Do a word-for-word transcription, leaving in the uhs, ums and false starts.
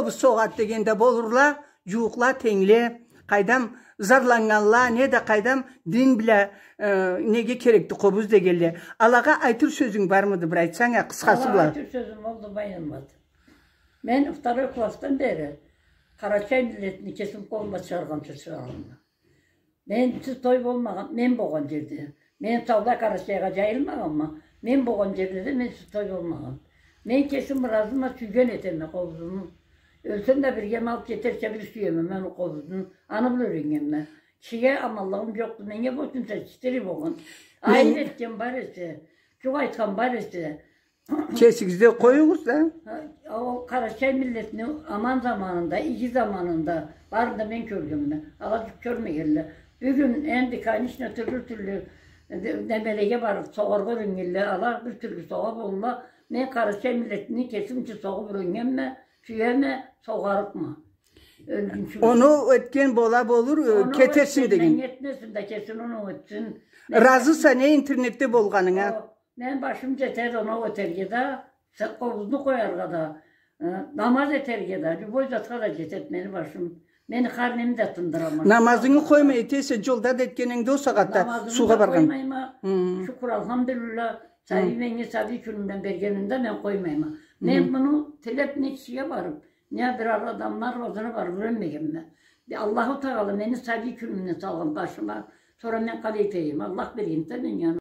Къобуз согъат дегенде болурла, джууукъла, тенгле, къайдам, зарланнганла, неда къайдам, дин бла, э, неге керекди къобуз дегенле. Алагъа айтыр сёзюнг бармыды, бир айтсанг а, къысхасы бла. Алагъа айтыр сёзюм олду, баянмады. Мен второй классдан бери къарачай миллетни кесим къолума чыгъаргъанчы чыгъаргъанма. Менсиз той болмагъан, мен болгъан джерде. Мен саулай Къарачайгъа джайылмагъанма, мен болгъан джерде да менсиз той болмагъан. Мен кесим ыразыма, сюйген этеме къобузуму. Ёлсем да бирге алып кетерча бир сюеме мен ол къобузну. Аны бла юреннгенме. Кишиге аманлыгъым джокъду, меннге бу тюнсе четыре болгъан. Айып этген бар эсе, джукъ айтхан бар эсе, Кесигиз да къоюгъуз да. Ол къарачай миллетни аман заманында, иги заманында, барын да мен кёргенме. Ала джукъ кёрмегенле. Бюгюн энди, конечно, тюрлю-тюрлю немелеге барып, согъаргъа юреннгенле, ала бир тюрлю согъа болурла. Мен къарачай миллетни кесимча согъуп юреннгенме, сюеме, согъарыкъма. Ёлгюнчюлюк. Оноу этген бола болур, э, кетерсин деген. Оноу этген, мен этмесин да, кесин оноу этсин. Разыса не интернетде болгъанынга? О, Мен башым джетед оноу этерге да, се-, къобузну къояргъа да, э, намаз этерге да, любой затха да джетед мени башым. Мени къарным да тындырамаз. Намазынгы къоймай этесе, джолда да этгенинг да ол сагъатда суугъа баргъан. Намазымы да къоймайма. Хы. Шукур, алхамдулиллах, сабий меннге сабий кюнюмден бергенин да мен къоймайма. Мен муну тилеп не кишиге барып, не бир адамланы ызына барып юренмегенме. Аллаху Тагъала мени сабий кюнюмден салгъан башыма, сора мен къалай этейим, Аллах бергенди да мен джаным.